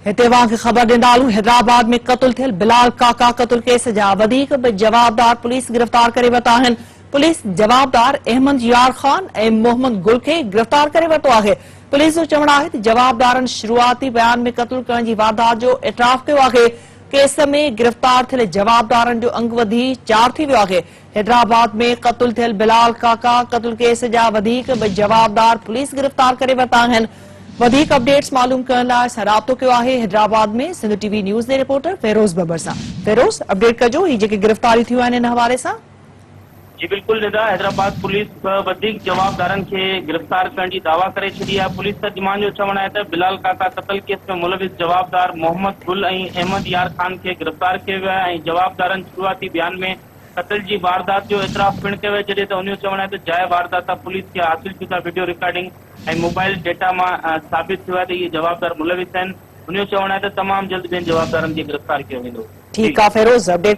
هتي اوهان کي خبر ڏيندا هلون حيدرآباد ۾ قتل ٿيل بلال ڪاڪا قتل ڪيس جا وڌيڪ ٻه جوابدار پوليس گرفتار ڪري ورتا آهن. پوليس جوابدار احمد يار خان ۽ محمد گل کي گرفتار ڪري ورتو آهي. پوليس جو چوڻ آهي ته جوابدارن شروعاتي بيان ۾ قتل ڪرڻ جي واردات جو اعتراف ڪيو آهي. ڪيس ۾ گرفتار ٿيل جوابدارن جو انگ وڌي چار ٿي ويو آهي. حيدرآباد ۾ قتل ٿيل بلال ڪاڪا قتل ڪيس جا وڌيڪ ٻه جوابدار پوليس گرفتار ڪري ورتا آهن. وڌيڪ اپڊيٽس معلوم ڪرڻ لاء اسان رابطو ڪيو آهي حيدرآباد ۾ سنڌ ٽي وي نيوز جي رپورٽر فيروز ٻٻر سان. فيروز اپڊيٽ ڪجو هي جيڪي گرفتاريون ٿيون آهن ان حوالي سان. جي بلڪل ندا، حيدرآباد پوليس ٻه وڌيڪ جوابدارن کي گرفتار ڪرڻ جي دعويٰ ڪري ڇڏي آهي. پوليس ترجمان جو چوڻ آهي ته بلال ڪاڪا قتل ڪيس ۾ ملوث جوابدار محمد گل ۽ احمد يار خان کي گرفتار ڪيو ويو آهي ۽ جوابدارن شروعاتي بيان ۾ قتل جي واردات جو اعتراف پڻ ڪيو آهي جڏهن ته ان جو چوڻ آهي ته جاء واردات تان پوليس کي حاصل شده وڊيو رڪارڊنگ ۽ موبائل ڊيٽا مان ثابت ٿيو آهي ته اهي جوابدار ملوث آهن. ان جو چوڻ آهي ته تمام جلد ٻين جوابدارن کي گرفتار ڪيو ويندو. ٺيڪ آ فيروز اپڊيٽ.